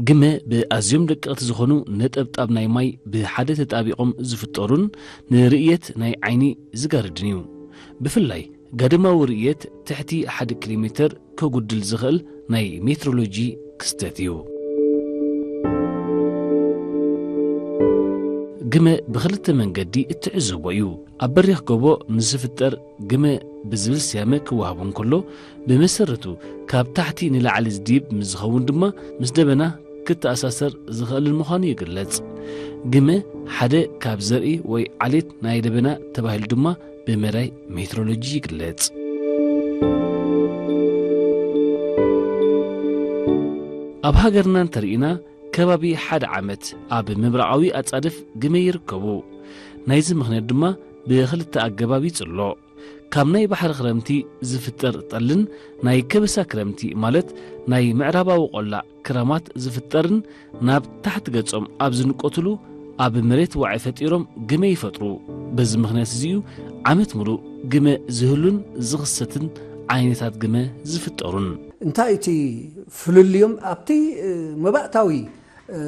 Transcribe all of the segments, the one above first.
ግመ ብኣዝዮም ደቀቕቲ ዝኾኑ ነጠብጣብ ናይ ማይ ብሓደ ተጣቢቖም ዝፍጠሩን ንርእየት ናይ ዓይኒ ዝጋርድን እዩ። ብፍላይ ጋደማዊ ርእየት ትሕቲ ሓደ ኪሎ ሜተር ከጉድል ዝኽእል ናይ ሜትሮሎጂ ክስተት እዩ። ግመ ብኽልተ መንገዲ እትዕዘቦ እዩ። ኣብ በሪኽ ጎቦ ንዝፍጠር ግመ ብዝብል ስያመ ክወሃቦ እንከሎ፣ ብመሰረቱ ካብ ታሕቲ ንላዕሊ ዝድይብ ምስ ዝኸውን ድማ ምስ ደበና ክተኣሳሰር ዝኽእልን ምዃኑ ይግለጽ። ግመ ሓደ ካብ ዘርኢ ወይ ዓሌት ናይ ደበና ተባሂሉ ድማ ብመዳይ ሜትሮሎጂ ይግለጽ። ኣብ ሃገርና እንተርኢና፣ ከባቢ ሓደ ዓመት ኣብ ምብራቓዊ ኣጻድፍ ግመ ይርከቡ። ናይዚ ምኽንያት ድማ ብኽልተ ኣገባብ ይጽሎ። ካብ ናይ ባሕሪ ክረምቲ ዝፍጠር ጠልን ናይ ከበሳ ክረምቲ ማለት ናይ ምዕራባዊ ቆላ ክራማት ዝፍጠርን ናብ ታሕቲ ገጾም ኣብ ዝንቆትሉ ኣብ መሬት ዋዒ ፈጢሮም ግመ ይፈጥሩ። በዚ ምኽንያት እዚ እዩ ዓመት ሙሉእ ግመ ዝህሉን ዝኽሰትን ዓይነታት ግመ ዝፍጠሩን። እንታይ እቲ ፍልልዮም ኣብቲ፣ እ፣ መባእታዊ፣ እ፣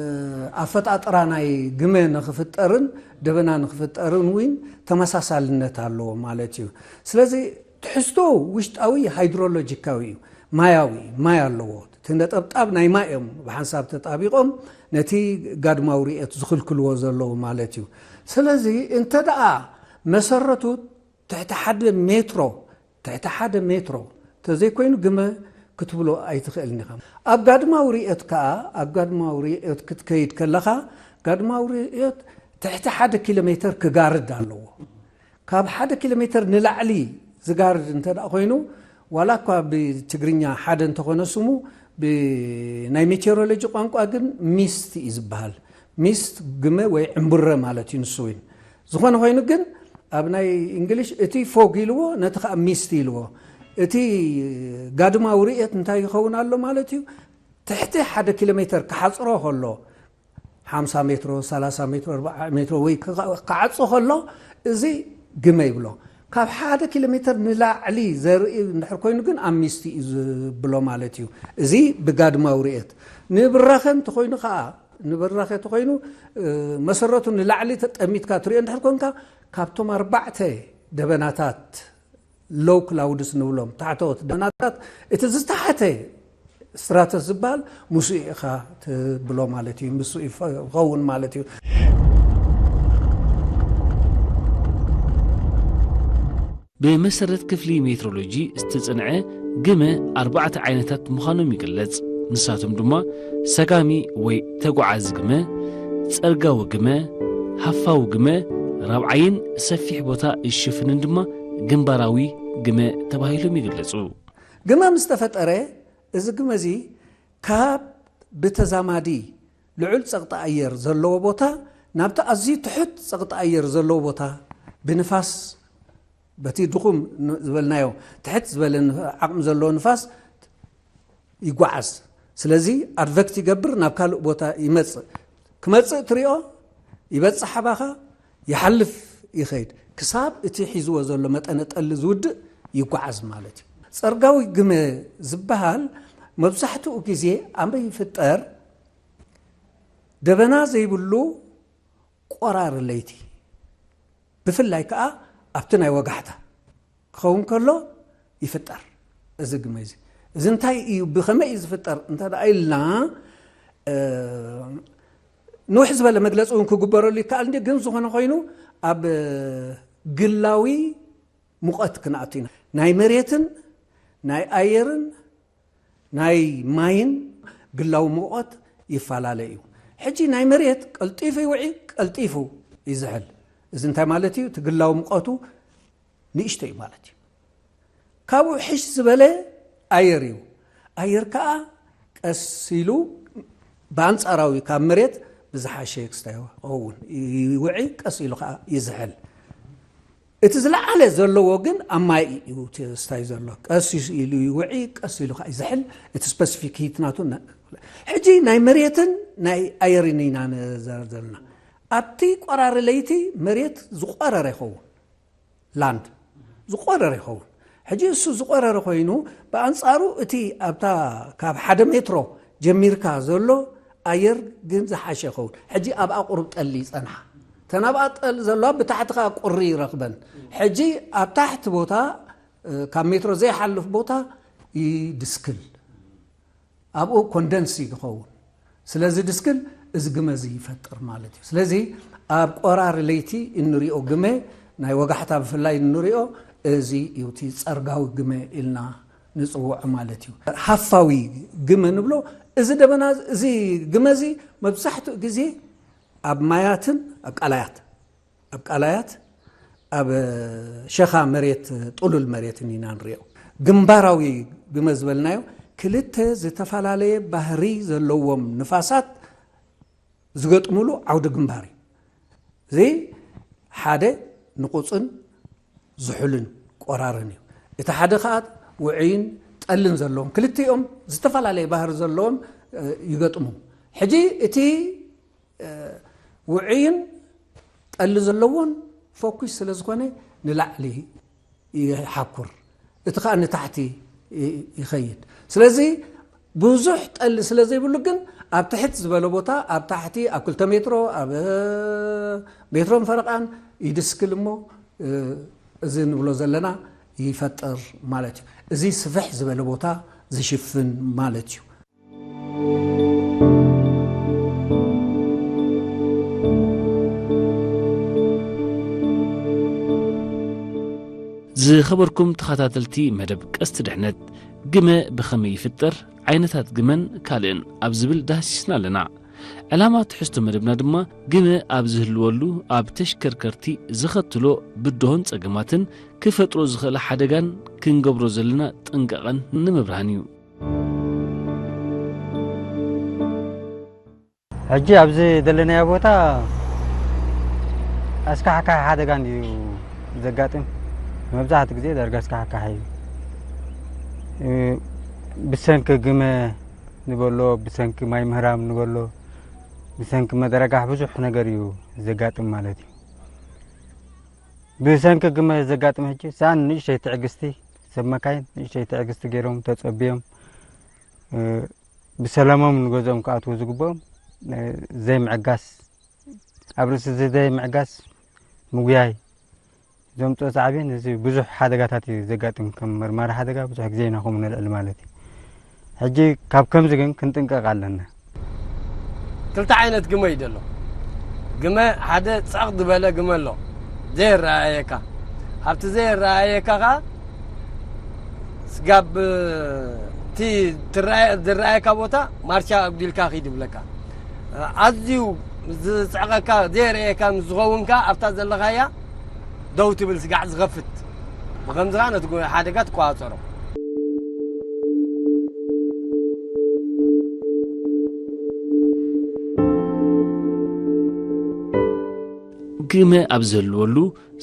ኣፈጣጥራ ናይ ግመ ንኽፍጠርን ደበና ንኽፍጠርን እውን ተመሳሳልነት ኣለዎ ማለት እዩ። ስለዚ ትሕዝቶ ውሽጣዊ ሃይድሮሎጂካዊ እዩ፣ ማያዊ፣ ማይ ኣለዎ። እቲ ነጠብጣብ ናይ ማይ እዮም ብሓንሳብ ተጣቢቖም ነቲ ጋድማዊ ርእየት ዝኽልክልዎ ዘለዉ ማለት እዩ። ስለዚ እንተ ደኣ መሰረቱ ትሕቲ ሓደ ሜትሮ፣ ትሕቲ ሓደ ሜትሮ እንተዘይኮይኑ ግመ ክትብሎ ኣይትኽእልን ኢኻ። ኣብ ጋድማዊ ርእየት ከኣ፣ ኣብ ጋድማዊ ርእየት ክትከይድ ከለኻ፣ ጋድማዊ ርእየት ትሕቲ ሓደ ኪሎ ሜተር ክጋርድ ኣለዎ። ካብ ሓደ ኪሎ ሜተር ንላዕሊ ዝጋርድ እንተ ደኣ ኮይኑ፣ ዋላ እኳ ብትግርኛ ሓደ እንተኾነ ስሙ፣ ብናይ ሜቴዎሮሎጂ ቋንቋ ግን ሚስት እዩ ዝበሃል። ሚስት ግመ ወይ ዕምቡረ ማለት እዩ ንሱ እውን። ዝኾነ ኮይኑ ግን ኣብ ናይ እንግሊሽ እቲ ፎግ ኢልዎ፣ ነቲ ኸኣ ሚስት ኢልዎ። እቲ ጋድማዊ ርእየት እንታይ ይኸውን ኣሎ ማለት እዩ? ትሕቲ ሓደ ኪሎ ሜተር ክሓጽሮ ከሎ፣ ሓምሳ ሜትሮ፣ ሰላሳ ሜትሮ፣ ኣርባዓ ሜትሮ ወይ ክዓ-፣ ክዓጹ ከሎ፣ እዚ ግመ ይብሎ። ካብ ሓደ ኪሎ ሜተር ንላዕሊ ዘርኢ እንድሕር ኮይኑ ግን ኣምኒስቲ እዩ ዝብሎ ማለት እዩ። እዚ ብጋድማዊ ርእየት። ንብራኸ እንተኾይኑ ከኣ፣ ንብራኸ እንተኾይኑ፣ እ፣ መሰረቱ ንላዕሊ ተጠሚትካ ትሪኦ እንድሕር ኮንካ፣ ካብቶም ኣርባዕተ ደበናታት ሎው ክላውድስ ንብሎም ታሕተዎት ደበናታት፣ እቲ ዝተሓተ ስትራተስ ዝበሃል ምስኡ ኢኻ ትብሎ ማለት እዩ፣ ምስኡ ይኸውን ማለት እዩ። ብመሰረት ክፍሊ ሜትሮሎጂ ዝተጸንዐ ግመ ኣርባዕተ ዓይነታት ምዃኖም ይግለጽ። ንሳቶም ድማ ሰጋሚ ወይ ተጓዓዚ ግመ፣ ጸርጋዊ ግመ፣ ሃፋዊ ግመ፣ ራብዓይን ሰፊሕ ቦታ ዝሽፍንን ድማ ግንባራዊ ግመ ተባሂሎም ይግለጹ። ግመ ምስ ተፈጠረ፣ እዚ ግመ እዚ ካብ ብተዛማዲ ልዑል ጸቕጢ ኣየር ዘለዎ ቦታ ናብቲ ኣዝዩ ትሑት ጸቕጢ ኣየር ዘለዎ ቦታ ብንፋስ፣ በቲ ድኹም ን-፣ ዝበልናዮ ትሕት ዝበለ ን-፣ ዓቕሚ ዘለዎ ንፋስ ይጓዓዝ። ስለዚ ኣድቨክት ይገብር፣ ናብ ካልእ ቦታ ይመጽእ። ክመጽእ ትሪኦ፣ ይበጽሕ ኣባኻ፣ ይሓልፍ ይኸይድ። ክሳብ እቲ ሒዝዎ ዘሎ መጠነ ጠሊ ዝውድእ ይጓዓዝ ማለት እዩ። ጸርጋዊ ግመ ዝበሃል መብዛሕትኡ ግዜ ኣበይ ይፍጠር? ደበና ዘይብሉ ቆራሪ ለይቲ፣ ብፍላይ ከኣ ኣብቲ ናይ ወጋሕታ ክኸውን ከሎ ይፍጠር። እዚ ግመ እዚ፣ እዚ እንታይ እዩ፣ ብኸመይ እዩ ዝፍጠር እንተ ደኣ ኢልና፣ እ፣ ንውሕ ዝበለ መግለጺ እውን ክግበረሉ ይከኣል እንዲ፣ ግን ዝኾነ ኮይኑ ኣብ ግላዊ ሙቐት ክንኣቱ ኢና። ናይ መሬትን ናይ ኣየርን ናይ ማይን ግላዊ ሙቐት ይፈላለ እዩ። ሕጂ ናይ መሬት ቀልጢፉ ይውዒ፣ ቀልጢፉ ይዝሕል። እዚ እንታይ ማለት እዩ? እቲ ግላዊ ሙቐቱ ንእሽቶ እዩ ማለት እዩ። ካብኡ ሕሽ ዝበለ ኣየር እዩ። ኣየር ከኣ ቀስ ኢሉ ብኣንጻራዊ ካብ መሬት ብዝሓሸ ክስታይ ይኸውን፣ ይውዒ፣ ቀስ ኢሉ ከኣ ይዝሕል። እቲ ዝለዓለ ዘለዎ ግን ኣብ ማይ እዩ እቲ ስታይ ዘሎ። ቀስ ኢሉ ይውዒ፣ ቀስ ኢሉ ከኣ ይዝሕል። እቲ ስፐሲፊክ ሂት ናቱ ነ-፣ ሕጂ ናይ መሬትን ናይ ኣየርን ኢና ንዛረብ ዘለና። ኣብቲ ቆራሪ ለይቲ መሬት ዝቆረረ ይኸውን፣ ላንድ ዝቆረረ ይኸውን። ሕጂ እሱ ዝቆረረ ኮይኑ፣ ብኣንጻሩ እቲ ኣብታ ካብ ሓደ ሜትሮ ጀሚርካ ዘሎ ኣየር ግን ዝሓሸ ይኸውን። ሕጂ ኣብኣ ቁሩብ ጠሊ ይጸንሓ። እተን ኣብኣ ጠል ዘለዋ ብታሕቲ ከኣ ቁሪ ይረኽበን። ሕጂ ኣብ ታሕቲ ቦታ፣ እ፣ ካብ ሜትሮ ዘይሓልፍ ቦታ ይድስክል። ኣብኡ ኮንደንስ ይኸውን። ስለዚ ድስክል እዚ ግመ እዚ ይፈጥር ማለት እዩ። ስለዚ ኣብ ቆራሪ ለይቲ እንሪኦ ግመ፣ ናይ ወጋሕታ ብፍላይ እንሪኦ እዚ እዩ፣ እቲ ጸርጋዊ ግመ ኢልና ንጽውዖ ማለት እዩ። ሃፋዊ ግመ ንብሎ፣ እዚ ደበና፣ እዚ ግመ እዚ መብዛሕትኡ ግዜ ኣብ ማያትን ኣብ ቃላያት፣ ኣብ ቃላያት፣ ኣብ ሸኻ መሬት፣ ጥሉል መሬትን ኢና ንሪኦ። ግንባራዊ ግመ ዝበልናዮ ክልተ ዝተፈላለየ ባህሪ ዘለዎም ንፋሳት ዝገጥሙሉ ዓውዲ ግንባር እዩ። እዚ ሓደ ንቑጽን ዝሑልን ቆራርን እዩ። እቲ ሓደ ኸኣ ውዑይን ጠልን ዘለዎም፣ ክልቲኦም ዝተፈላለየ ባህሪ ዘለዎም፣ እ፣ ይገጥሙ። ሕጂ እቲ፣ እ፣ ውዑይን ጠሊ ዘለዎን ፎኩስ ስለ ዝኾነ ንላዕሊ ይሓኩር፣ እቲ ኸኣ ንታሕቲ ይ-፣ ይኸይድ። ስለዚ ብዙሕ ጠሊ ስለ ዘይብሉ ግን ኣብ ትሕት ዝበለ ቦታ፣ ኣብ ታሕቲ ኣብ ክልተ ሜትሮ፣ ኣብ ሜትሮን ፈረቓን ይድስክል እሞ፣ እ፣ እዚ ንብሎ ዘለና ይፈጥር ማለት እዩ። እዚ ስፍሕ ዝበለ ቦታ ዝሽፍን ማለት እዩ። ዝኸበርኩም ተኸታተልቲ መደብ ቀስቲ ድሕነት፣ ግመ ብኸመይ ይፍጠር፣ ዓይነታት ግመን ካልእን ኣብ ዝብል ዳህሲስና ኣለና። ዕላማ ትሕዝቶ መደብና ድማ ግመ ኣብ ዝህልወሉ ኣብ ተሽከርከርቲ ዝኸትሎ ብድሆን ጸገማትን ክፈጥሮ ዝኽእል ሓደጋን ክንገብሮ ዘለና ጥንቃቐን ንምብርሃን እዩ። ሕጂ ኣብዚ ዘለናዮ ቦታ ኣስካሕካሒ ሓደጋ እንድዩ ዘጋጥም። መብዛሕትኡ ግዜ ዳርጋ ኣስካሕካሒ እዩ። እ፣ ብሰንኪ ግመ ንበሎ፣ ብሰንኪ ማይ ምህራም ንበሎ፣ ብሰንኪ መደረጋሕ ብዙሕ ነገር እዩ ዘጋጥም ማለት እዩ። ብሰንኪ ግመ ዘጋጥም ሕጂ ሰኣን ንእሽተይ ትዕግስቲ፣ ሰብ መካይን ንእሽተይ ትዕግስቲ ገይሮም ተጸብዮም፣ እ፣ ብሰላሞም ንገዝኦም ክኣትዉ ዝግብኦም፣ እ፣ ዘይምዕጋስ፣ ኣብ ርእሲ እዚ ዘይምዕጋስ ምጉያይ ዘምጽኦ ሳዕቤን እዚ ብዙሕ ሓደጋታት እዩ ዘጋጥም። ከም መርማሪ ሓደጋ ብዙሕ ግዜ ኢና ከምኡ ነልዕል ማለት እዩ። ሕጂ ካብ ከምዚ ግን ክንጥንቀቕ ኣለና። ክልተ ዓይነት ግመ እዩ ዘሎ። ግመ ሓደ ጸቕ ዝበለ ግመ ኣሎ፣ ዘይረኣየካ። ኣብቲ ዘይረኣየካ ኸኣ ስጋብ እቲ ትረኣየ-፣ ዝረኣየካ ቦታ ማርሻ ኣጉዲልካ ኺድ ይብለካ። ኣዝዩ ዝጽዕቐካ፣ ዘይርእየካ ምስ ዝኸውን ከኣ ኣብታ ዘለኻያ ደው ትብል ስጋዕ ዝኸፍት። ብኸምዚ ኸኣ ነቲ ጎ-፣ ሓደጋ ትቆጻጸሮ። ግመ ኣብ ዝህልወሉ፣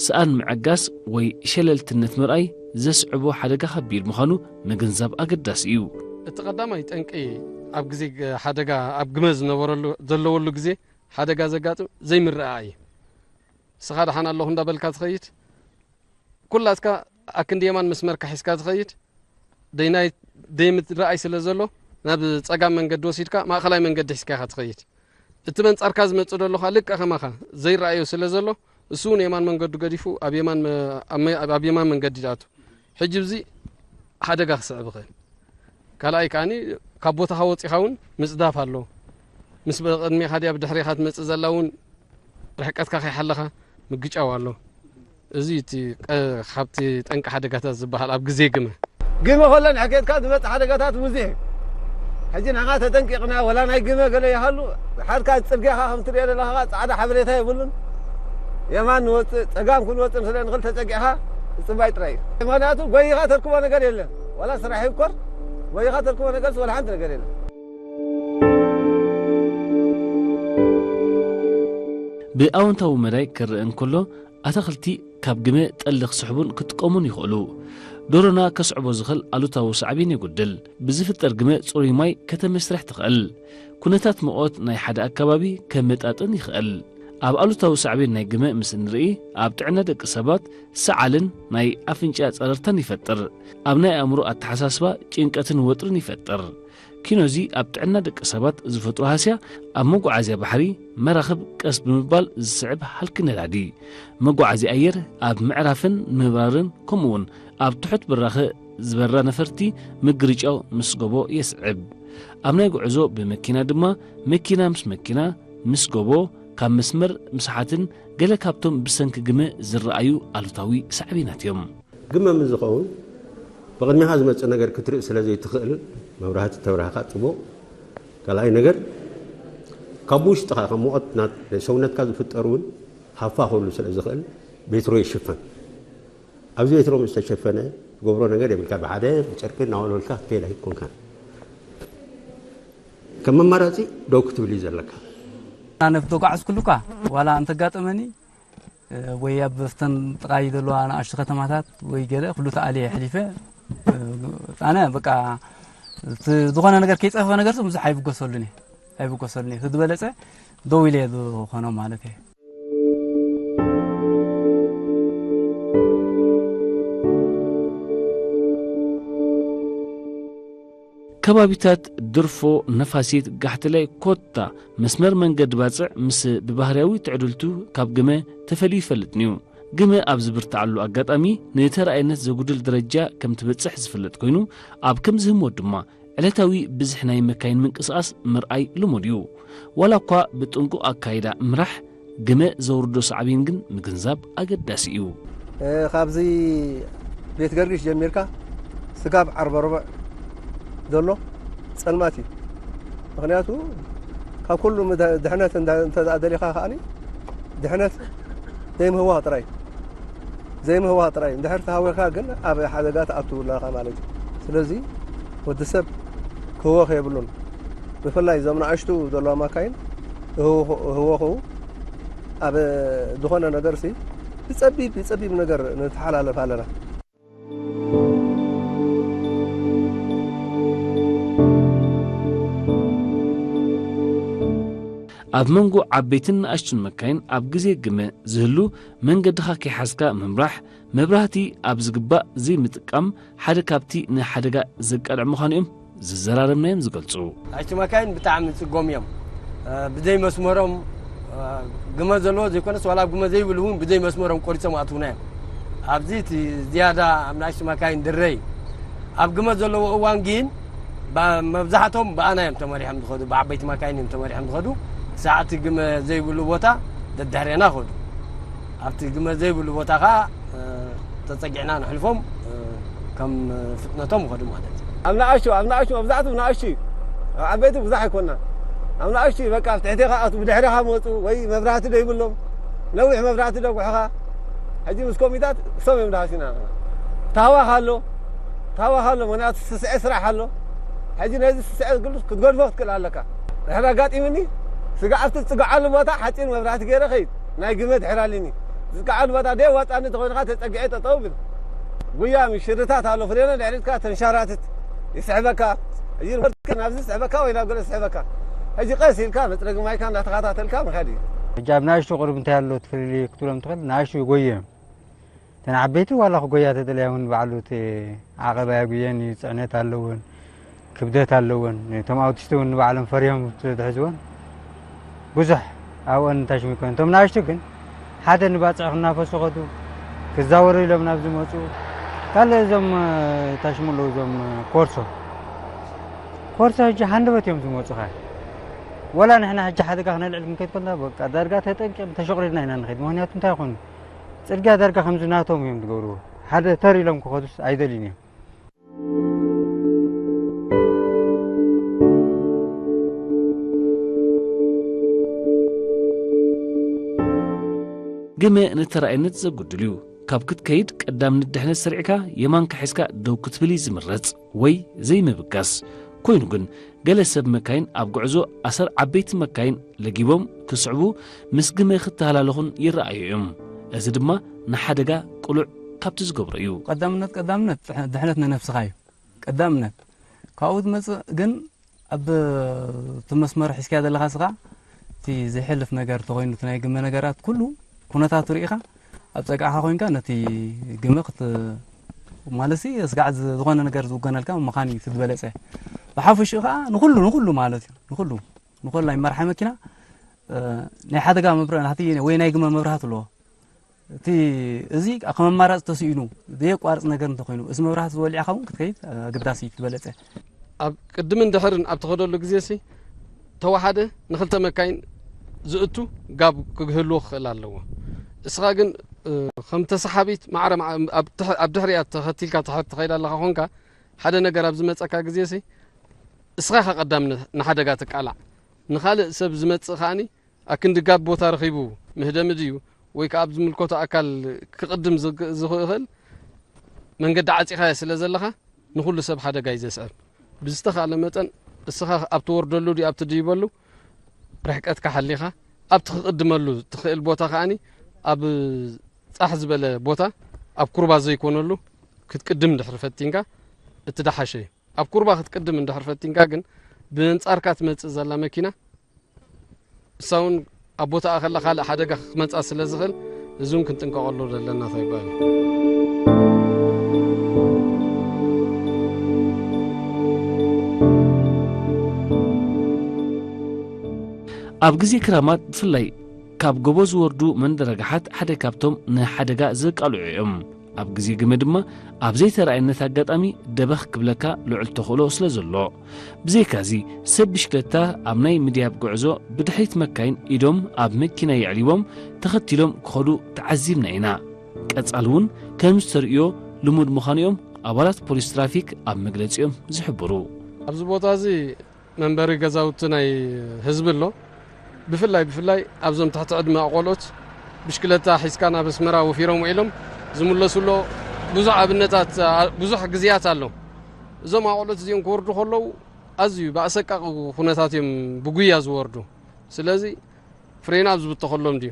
ሰኣን ምዕጋስ ወይ ሸለልትነት ምርኣይ ዘስዕቦ ሓደጋ ከቢድ ምዃኑ ምግንዛብ ኣገዳሲ እዩ። እቲ ቀዳማይ ጠንቂ ኣብ ግዜ ገ-፣ ሓደጋ ኣብ ግመ ዝነበረሉ፣ ዘለወሉ ግዜ ሓደጋ ዘጋጥም ዘይምርኣይ እዩ። ንስኻ ደሓን ኣለኹ እንዳበልካ ትኸይድ፣ ኩላትካ ኣክንዲ የማን መስመርካ ሒዝካ ትኸይድ፣ ደይናይ ደይምትረኣይ ስለ ዘሎ ናብ ጸጋም መንገዲ ወሲድካ ማእኸላይ መንገዲ ሒዝካ ኢኻ ትኸይድ። እቲ መንጻርካ ዝመጽእ ዘሎ ኸኣ ልክዕ ከማኻ ዘይረኣዮ ስለ ዘሎ እሱ እውን የማን መንገዱ ገዲፉ ኣብ የማን መ-፣ ኣብ መ-፣ ኣብ የማን መንገዲ ይኣቱ። ሕጂ እዚ ሓደጋ ክስዕብ ይኽእል። ካልኣይ ከኣኒ ካብ ቦታኻ ወጺኻ እውን ምጽዳፍ ኣሎ። ምስ ብቕድሜኻ ድያ ብድሕሬኻ ትመጽእ ዘላ እውን ርሕቀትካ ከይሓለኻ ምግጫው ኣሎ። እዚ እቲ ቀ-፣ ካብቲ ጠንቂ ሓደጋታት ዝበሃል ኣብ ግዜ ግመ። ግመ ከሎ ንሕኬትካ ዝመጽእ ሓደጋታት ብዙሕ እዩ። ሕጂ ንሕና ተጠንቂቕና፣ ወላ ናይ ግመ ገለ ይሃሉ፣ ሓድካ ጽርግያኻ ከም ትርእዮ ዘለኻ ጻዕዳ ሓበሬታ የብሉን። የማን ንወጽእ፣ ጸጋም ክንወጽእ ስለ ንኽእል ተጸጊዕኻ ምጽባይ ጥራይ እዩ። ምኽንያቱ ጎይኻ ተርክቦ ነገር የለን። ዋላ ስራሕ ይኮር፣ ጎይኻ ተርክቦ ነገርስ ዋላ ሓንቲ ነገር የለን። ብኣወንታዊ መዳይ ክረአ እንከሎ፣ ኣታኽልቲ ካብ ግመ ጠሊ ክስሕቡን ክጥቀሙን ይኽእሉ። ዶሮና ከስዕቦ ዝኽእል ኣሉታዊ ሳዕቤን የጉድል። ብዝፍጠር ግመ ጽሩይ ማይ ከተመስርሕ ትኽእል። ኩነታት ሙቐት ናይ ሓደ ኣከባቢ ከመጣጥን ይኽእል። ኣብ ኣሉታዊ ሳዕቤን ናይ ግመ ምስ እንርኢ፣ ኣብ ጥዕና ደቂ ሰባት ሰዓልን ናይ ኣፍንጫ ጸረርታን ይፈጥር። ኣብ ናይ ኣእምሮ ኣተሓሳስባ ጭንቀትን ወጥርን ይፈጥር። ኪኖዚ ኣብ ጥዕና ደቂ ሰባት ዝፈጥሮ ሃስያ ኣብ መጓዓዝያ ባሕሪ መራኽብ ቀስ ብምባል ዝስዕብ ሃልኪ ነዳዲ፣ መጓዓዝያ ኣየር ኣብ ምዕራፍን ምብራርን ከምኡውን ኣብ ትሑት ብራኸ ዝበራ ነፈርቲ ምግርጫው ምስ ጎቦ የስዕብ። ኣብ ናይ ጉዕዞ ብመኪና ድማ መኪና ምስ መኪና ምስ ጎቦ ካብ መስመር ምስሓትን ገለ ካብቶም ብሰንኪ ግመ ዝረኣዩ ኣሉታዊ ሳዕቤናት እዮም። ግመ ምስ ዝኸውን ብቕድሚኻ ዝመጽእ ነገር ክትርኢ ስለ ዘይትኽእል፣ መብራህቲ ተብራህኻ ጽቡቕ። ካልኣይ ነገር ካብ ውሽጥኻ ካብ ሙቐት ናይ ሰውነትካ ዝፍጠር እውን ሃፋ ክህሉ ስለ ዝኽእል ቤትሮ ይሽፈን። ኣብዚ ቤትሮ ምስ ተሸፈነ ትገብሮ ነገር የብልካ። ብሓደ ብጨርቂ እናወልወልካ ክትከይድ ኣይኮንካን። ከም ኣማራጺ ደው ክትብል እዩ ዘለካ። ኣነ ብተጓዓዝኩሉ እኳ ዋላ እንተጋጠመኒ፣ እ፣ ወይ ኣብ እተን ጥቓይ ዘለዋ ንኣሽቱ ከተማታት ወይ ገለ ኩሉ ተኣልየ የሕሊፈ፣ እ፣ ኣነ በቃ እቲ ዝኾነ ነገር ከይጸፈፈ ነገር ብዙሕ ኣይብገሰሉን እየ፣ ኣይብገሰሉን እየ። እቲ ዝበለጸ ደው ኢለ እየ ዝኾኖ ማለት እየ። ከባቢታት ድርፎ፣ ነፋሲት፣ ጋሕተላይ፣ ኮታ መስመር መንገዲ ባጽዕ ምስ ብባህርያዊ ትዕድልቱ ካብ ግመ ተፈልዩ ይፈልጥን እዩ። ግመ ኣብ ዝብርትዓሉ ኣጋጣሚ ንተረኣይነት ዘጉድል ደረጃ ከም ትበጽሕ ዝፍለጥ ኮይኑ፣ ኣብ ከምዚ ህሞት ድማ ዕለታዊ ብዝሒ ናይ መካይን ምንቅስቓስ ምርኣይ ልሙድ እዩ። ዋላ እኳ ብጥንቁቕ ኣካይዳ ምራሕ ግመ ዘውርዶ ሳዕቤን ግን ምግንዛብ ኣገዳሲ እዩ። እ፣ ካብዚ ቤት ገርጊሽ ጀሚርካ ስጋብ ዓርበ ርቡዕ ዘሎ ጸልማት እዩ። ምኽንያቱ ካብ ኩሉ ምድ-፣ ድሕነት እንዳ-፣ እንተ ደኣ ደሊኻ ከኣኒ ድሕነት ዘይምህዋኽ ጥራይ፣ ዘይምህዋኽ ጥራይ። እንድሕር ተሃዊኽካ ግን ኣብ ሓደጋ ትኣቱ ኣለኻ ማለት እዩ። ስለዚ ወዲ ሰብ ክህወኽ የብሉን። ብፍላይ እዞም ንኣሽቱ ዘለዋ ማካይን ህወኹ-፣ ህወኹ ኣብ ዝኾነ ነገርሲ ብጸቢብ፣ ብጸቢብ ነገር ንተሓላለፍ ኣለና። ኣብ መንጎ ዓበይትን ንኣሽቱን መካይን ኣብ ግዜ ግመ ዝህሉ መንገድኻ ከይሓዝካ ምምራሕ፣ መብራህቲ ኣብ ዝግባእ ዘይምጥቃም ሓደ ካብቲ ንሓደጋ ዘቃልዕ ምዃኑ እዮም ዝዘራረብናዮም ዝገልጹ። ኣሽቱ መካይን ብጣዕሚ ጽጎም እዮም። እ፣ ብዘይ መስመሮም፣ እ፣ ግመ ዘለዎ ዘይኮነስ ዋላ ኣብ ግመ ዘይብሉ እውን ብዘይ መስመሮም ቆሪጾም ኣትውና እዮም። ኣብዚ እቲ ዝያዳ ኣብ ንኣሽቱ መካይን ድረ እዩ። ኣብ ግመ ዘለዎ እዋን ግን ባ-፣ መብዛሕቶም ብኣና እዮም ተመሪሖም ዝኸዱ፣ ብዓበይቲ መካይን እዮም ተመሪሖም ዝኸዱ። ክሳዕ እቲ ግመ ዘይብሉ ቦታ ደድሕሬና ኸዱ። ኣብቲ ግመ ዘይብሉ ቦታ ኸዓ፣ እ፣ ተጸጊዕና ንሕልፎም፣ እ፣ ከም ፍጥነቶም ይኸዱ ማለት እዩ። ኣብ ንኣሽቱ፣ ኣብ ንኣሽቱ፣ መብዛሕትኡ ንኣሽቱ እዩ። ኣብ ዓበይቲ ብዙሕ ኣይኮንናን። ኣብ ንኣሽቱ እዩ፣ በቃ፣ ኣብ ትሕቴኻ ኣቱ-፣ ብድሕሬኻ መጹ ወይ መብራህቲ ደይብሎም፣ ነዊሕ መብራህቲ ደጉሑኻ። ሕጂ ምስ ኮሚታት እሶም እዮም ዳሃሲና። ታህዋኽ ኣሎ፣ ታህዋኽ ኣሎ፣ ምኽንያቱ ስስዐ ስራሕ ኣሎ። ሕጂ ነዚ ስስዐ ግሉስ ክትገድፎ ክትክእል ኣለካ። ድሕሪ ኣጋጢሙኒ፣ ስጋዕ ኣብቲ ዝጽግዓሉ ቦታ ሓጺን መብራህቲ ገይረ ኸይድ። ናይ ግመ ድሕር ኣሊኒ። ዝጽግዓሉ ቦታ ደይ ዋጻኒ እንተኾይንኻ ተጸጊዐ ጠጠው ብል። ጉያ ምሽርታት ኣሎ፣ ፍሬነ ድሕሪትካ ተንሸራትት። ይስሕበካ። ሕጂ ናብዚ ይስሕበካ ወይ ናብ ገለ ይስሕበካ። ሕጂ ቀስ ኢልካ መጽረጊ ማይካ እንዳተኸታተልካ ምኻድ እዩ። ሕጂ ኣብ ንኣሽቱ ቁሩብ እንታይ ኣሎ እቲ ፍልልይ ክትብሎም ትኽእል? ንኣሽቱ ይጎዩ እዮም። እተን ዓበይቲ ዋላ ክጎያ ተደልያ እውን ባዕሉ እቲ ዓቐብ ኣየጉየን እዩ፣ ጽዕነት ኣለወን፣ ክብደት ኣለወን። እቶም ኣውቲስት እውን ንባዕሎም ፈሪሆም ትሕዝወን ብዙሕ ኣብኦን ታሽሙ ይኮን። እቶም ንኣሽቱ ግን ሓደ ንባጽዕ ክናፈሱ ከዱ፣ ክዛወሩ ኢሎም ናብ ዝመጹ፣ ካልእ እዞም፣ እ፣ ታሽሙ ኣለዉ፣ እዞም፣ እ፣ ኮርሶ። ኮርሶ ሕጂ ሃንደበት እዮም ዝመጹኻ። ወላ ንሕና ሕጂ ሓደጋ ክነልዕል ክንከይድ ከለና፣ በቃ፣ ዳርጋ ተጠንቂቕና፣ ተሸቑሪርና ኢና ንኸይድ። ምኽንያቱ እንታይ ይኾኑ? ጽርግያ ዳርጋ ከምዚ ናቶም እዮም ዝገብርዎ። ሓደ ተር ኢሎም ክኸዱስ ኣይደልዩን እዮም። ግመ ንተራእይነት ዘጉድል እዩ። ካብ ክትከይድ ቀዳምነት ድሕነት ሰሪዕካ የማንካ ሒዝካ ደው ክትብል እዩ ዝምረጽ፣ ወይ ዘይምብጋስ። ኮይኑ ግን ገለ ሰብ መካይን ኣብ ጉዕዞ ኣሰር ዓበይቲ መካይን ለጊቦም ክስዕቡ ምስ ግመ ክተሃላለኹን ይረኣዩ እዮም። እዚ ድማ ንሓደጋ ቅሉዕ ካብቲ ዝገብሮ እዩ። ቀዳምነት፣ ቀዳምነት ድሕ-፣ ድሕነት ንነብስኻ እዩ ቀዳምነት። ካብኡ ዝመጽእ ግን ኣብ እቲ መስመር ሒዝካዮ ዘለኻ ስኻ እቲ ዘይሕልፍ ነገር ተኾይኑ እቲ ናይ ግመ ነገራት ኩሉ ኩነታቱ ርኢኻ ኣብ ጸግዕኻ ኮይንካ ነቲ ግመ ክት-፣ ማለትሲ ስጋዕ ዝ-፣ ዝኾነ ነገር ዝውገነልካ ምዃን እዩ እቲ ዝበለጸ። ብሓፈሽኡ ከዓ ንኹሉ፣ ንኹሉ ማለት እዩ። ንኹሉ፣ ንኹሉ ናይ መርሓ መኪና፣ እ፣ ናይ ሓደጋ መብረ-፣ ናቲ ወይ ናይ ግመ መብራህቲ ኣለዎ። እቲ፣ እዚ ከም ኣማራፂ ተስኢኑ ዘየቋርፅ ነገር እንተኾይኑ፣ እዚ መብራህቲ ዝበሊዕኻ እውን ክትከይድ ኣገዳሲ እዩ፣ ዝበለፀ። ኣብ ቅድምን ድሕርን ኣብ ትኸደሉ ግዜ ሲ፣ ተወሓደ ንኽልተ መካይን ዝእቱ ጋብ ክህልዎ ክኽእል ኣለዎ። እስኻ ግን፣ እ፣ ከም ተሰሓቢት ማዕረ፣ ማዕ-፣ ኣብ ትሕ-፣ ኣብ ድሕሪኣ ተኸቲልካ ትኸ-፣ ትኸይድ ኣለኻ ኾንካ፣ ሓደ ነገር ኣብ ዝመጸካ ግዜ ሲ፣ እስኻ ኢኻ ቀዳም ን-፣ ንሓደጋ ትቃላዕ። ንኻልእ ሰብ ዝመጽእ ከኣኒ፣ ኣክንዲ ጋብ ቦታ ረኺቡ ምህደሚ ድዩ፣ ወይ ከኣ ኣብ ዝምልከቶ ኣካል ክቕድም ዝግ-፣ ዝኽእል መንገዲ ዓጺኻዮ ስለ ዘለኻ፣ ንኹሉ ሰብ ሓደጋ እዩ ዘስዕብ። ብዝተኻእለ መጠን፣ እስኻ ኣብ ትወርደሉ ድዩ ኣብ ትድይበሉ፣ ርሕቀትካ ሓሊኻ፣ ኣብቲ ክቕድመሉ ትኽእል ቦታ ከኣኒ፣ ኣብ ጻሕ ዝበለ ቦታ፣ ኣብ ኩርባ ዘይኮነሉ፣ ክትቅድም እንድሕር ፈቲንካ፣ እቲ ደሓሸ እዩ። ኣብ ኩርባ ክትቅድም እንድሕር ፈቲንካ ግን፣ ብኣንጻርካ ትመጽእ ዘላ መኪና፣ እሳ እውን ኣብ ቦታኣ ከላ ካልእ ሓደጋ ክመጻ ስለ ዝኽእል፣ እዚ እውን ክንጥንቀቐሉ ዘለና ተግባር እዩ። ኣብ ግዜ ክራማት ብፍላይ ካብ ጎቦ ዝወርዱ መንደረጋሓት ሓደ ካብቶም ንሓደጋ ዘቃልዑ እዮም። ኣብ ግዜ ግመ ድማ ኣብ ዘይተራእየነት ኣጋጣሚ ደበኽ ክብለካ ልዑል ተኽእሎ ስለ ዘሎ። ብዘይካዚ ሰብ ብሽክለታ ኣብ ናይ ምድያብ ጉዕዞ ብድሕሪት መካይን ኢዶም ኣብ መኪና የዕሊቦም ተኸቲሎም ክኸዱ ተዓዚብና ኢና። ቀጻሊ እውን ከም ዝተርእዮ ልሙድ ምዃኑ እዮም ኣባላት ፖሊስ ትራፊክ ኣብ መግለጺኦም ዝሕብሩ። ኣብዚ ቦታ እዚ መንበሪ ገዛውቲ ናይ ህዝቢ ኣሎ። ብፍላይ፣ ብፍላይ ኣብዞም ትሕቲ ዕድመ ቆልዑት ብሽክለታ ሒዝካ ናብ ኣስመራ ወፊሮም ውዒሎም ዝምለሱ ኣሎ። ብዙሕ ኣብነታት፣ ኣ-፣ ብዙሕ ግዜያት ኣሎ። እዞም ኣቆልዑት እዚኦም ክወርዱ ከለዉ ኣዝዩ ብኣሰቃቂ ኩነታት እዮም ብጉያ ዝወርዱ። ስለዚ ፍሬን ኣብ ዝብተኸሎም ድዩ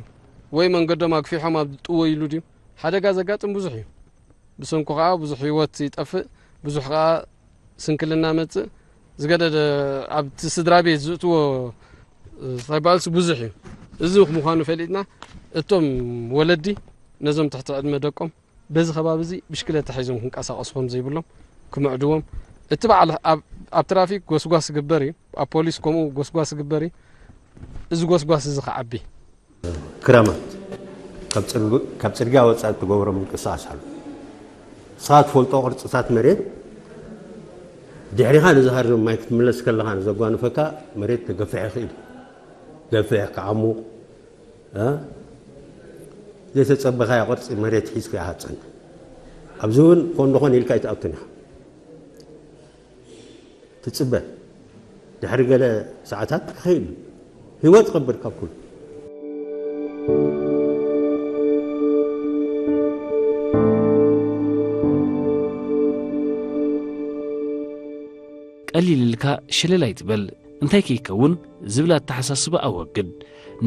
ወይ መንገዶም ኣግፊሖም ኣብ ዝጥወይሉ ድዩ? ሓደጋ ዘጋጥም ብዙሕ እዩ። ብሰንኩ ከኣ ብዙሕ ህይወት ይጠፍእ፣ ብዙሕ ከኣ ስንክልና መጽእ፣ ዝገደደ ኣብቲ ስድራ ቤት ዝእትዎ፣ እ፣ ሳይባልስ ብዙሕ እዩ። እዚ ምዃኑ ፈሊጥና፣ እቶም ወለዲ ነዞም ትሕቲ ዕድመ ደቆም በዚ ከባቢ እዚ ብሽክለታ ሒዞም ክንቀሳቐሱ ከም ዘይብሎም ክምዕድዎም፣ እቲ በዓል ኣብ፣ ኣብ ትራፊክ ጎስጓስ ዝግበር እዩ፣ ኣብ ፖሊስ ከምኡ ጎስጓስ ዝግበር እዩ። እዚ ጎስጓስ እዚ ክዓቢ። ክራማት ካብ ጽርግ-፣ ካብ ጽርግያ ወጻኢ እትገብሮ ምንቅስቓስ ኣሎ። ንስኻ ትፈልጦ ቅርጽታት መሬት፣ ድሕሪኻ ንዝሃርም ማይ ክትምለስ ከለኻ ንዘጓንፈካ መሬት ክገፍሕ ይኽእል። ገፍሕ፣ ክዓሙቕ፣ እ? ዘይተጸበኻዮ ቅርጺ መሬት ሒዝካ ኢኻ ትጸንሕ። ኣብዚ እውን ኮን ደኾን ኢልካ ኣይትኣቱን ኢኻ። ትጽበ። ድሕሪ ገለ ሰዓታት ክኸይድ እዩ። ህይወት ይኸብር ካብ ኩሉ። ቀሊል ኢልካ ሸለል ኣይትበል፣ እንታይ ከይከውን ዝብል ኣተሓሳስባ ኣወግድ።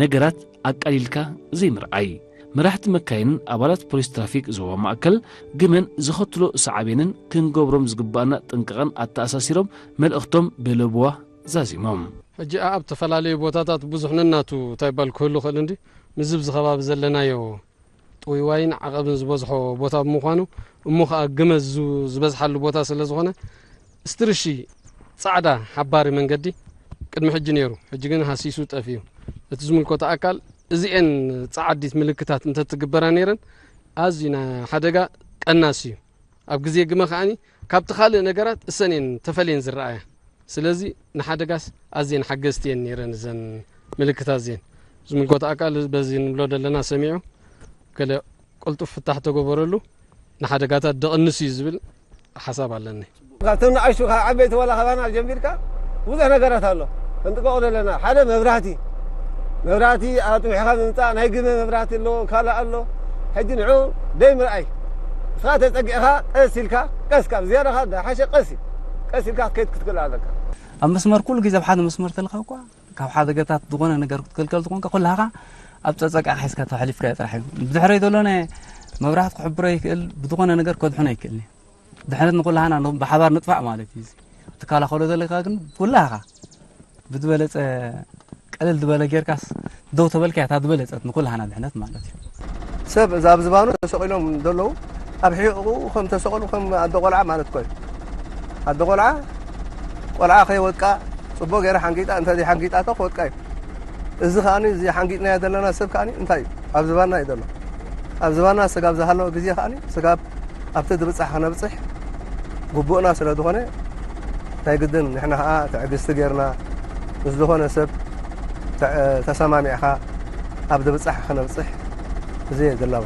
ነገራት ኣቃሊልካ ዘይምርኣይ። መራሕቲ መካይንን ኣባላት ፖሊስ ትራፊክ ዞባ ማእከል ግመን ዘኸትሎ ሳዕቤንን ክንገብሮም ዝግባኣና ጥንቃቐን ኣተኣሳሲሮም መልእኽቶም ብለበዋ ዛዚሞም። ሕጂ ኣብ ዝተፈላለዩ ቦታታት ብዙሕ ነናቱ እንታይ ይባል ክህሉ ይኽእል እንዲ፣ ምስዚ ኣብዚ ከባቢ ዘለናዮ ጥውይዋይን ዓቐብን ዝበዝሖ ቦታ ብምዃኑ፣ እሞ ኸኣ ግመ ዝ-፣ ዝበዝሓሉ ቦታ ስለ ዝኾነ፣ ስትርሺ ጻዕዳ ሓባሪ መንገዲ ቅድሚ ሕጂ ነይሩ፣ ሕጂ ግን ሃሲሱ ጠፊኡ። እቲ ዝምልከቶ ኣካል እዚኤን ጻዓዲት ምልክታት እንተትግበራ ነይረን፣ ኣዝዩ ናይ ሓደጋ ቀናሲ እዩ። ኣብ ግዜ ግመ ከኣኒ ካብቲ ካልእ ነገራት እሰን እየን ተፈልየን ዝረኣያ። ስለዚ ንሓደጋስ ኣዝየን ሓገዝቲ እየን ነይረን እዘን ምልክታት እዚኤን። ዝምልከቶ ኣካል በዚ ንብሎ ዘለና ሰሚዑ ገለ ቅልጡፍ ፍታሕ ተገበረሉ ንሓደጋታት ደቕንስ እዩ ዝብል ሓሳብ ኣለኒ። ካብቶም ንኣሽቱ ካብ ዓበይቲ ዋላ ካባና ጀሚርካ ብዙሕ ነገራት ኣሎ። ክንጥቀቕ ዘለና ሓደ መብራህቲ፣ መብራህቲ ኣጥቢሕካ ምምጻእ፣ ናይ ግመ መብራህቲ ኣሎ፣ ካልእ ኣሎ። ሕጂ ንዑ ደይ ምርኣይ። ንስኻ ተጸጊዕካ ቀስ ኢልካ፣ ቀስ ካብ ዝያዳ ካብ ዝሓሸ ቀስ ኢል-፣ ቀስ ኢልካ ክትከይድ ክትክእል ኣለካ። ኣብ መስመር ኩሉ ግዜ ኣብ ሓደ መስመር ተለኻ እኳ ካብ ሓደጋታት ዝኾነ ነገር ክትክልከል ዝኾንካ ኩላኻ ኣብ ጸጸቃ ሒዝካ ተሕሊፍካዮ ጥራሕ እዩ። ብድሕረይ ዘሎ ናይ መብራህቲ ክሕብሮ ይክእል፣ ብዝኾነ ነገር ከድሕኖ ይክእል እዩ። ድሕነት ንኩላህና ን-፣ ብሓባር ንጥፋእ ማለት እዩ። እዚ ትከላኸሎ ዘለካ ግን ኩላህኻ ብዝበለጸ ቀለል ዝበለ ጌርካስ ደው ተበልካ እያ እታ ዝበለጸት ንኩላህና ድሕነት ማለት እዩ። ሰብ እዛ ኣብ ዝባኑ ተሰቒሎም ዘለዉ ኣብ ሕቖኡ ከም ተሰቐሉ ከም ኣደ ቆልዓ ማለት እኮ እዩ። ኣደ ቆልዓ ቆልዓ ከይወድቃ ጽቡቕ ገይራ ሓንጊጣ፣ እንተ ዘይሓንጊጣቶ ክወድቃ እዩ። እዚ ከኣ እዚ ሓንጊጥናዮ ዘለና ሰብ ከኣ እንታይ እዩ? ኣብ ዝባና እዩ ዘሎ። ኣብ ዝባና ስጋብ ዝሃለወ ግዜ ከኣ ስጋብ ኣብቲ ድብጻሕ ክነብጽሕ ግቡእና ስለ ዝኾነ ናይ ግድን ንሕና ከኣ ትዕግስቲ ጌርና ምስ ዝኾነ ሰብ ተ- ተሰማሚዕኻ ኣብ ድብጻሕ ክነብጽሕ እዚ እየ ዝላቦ።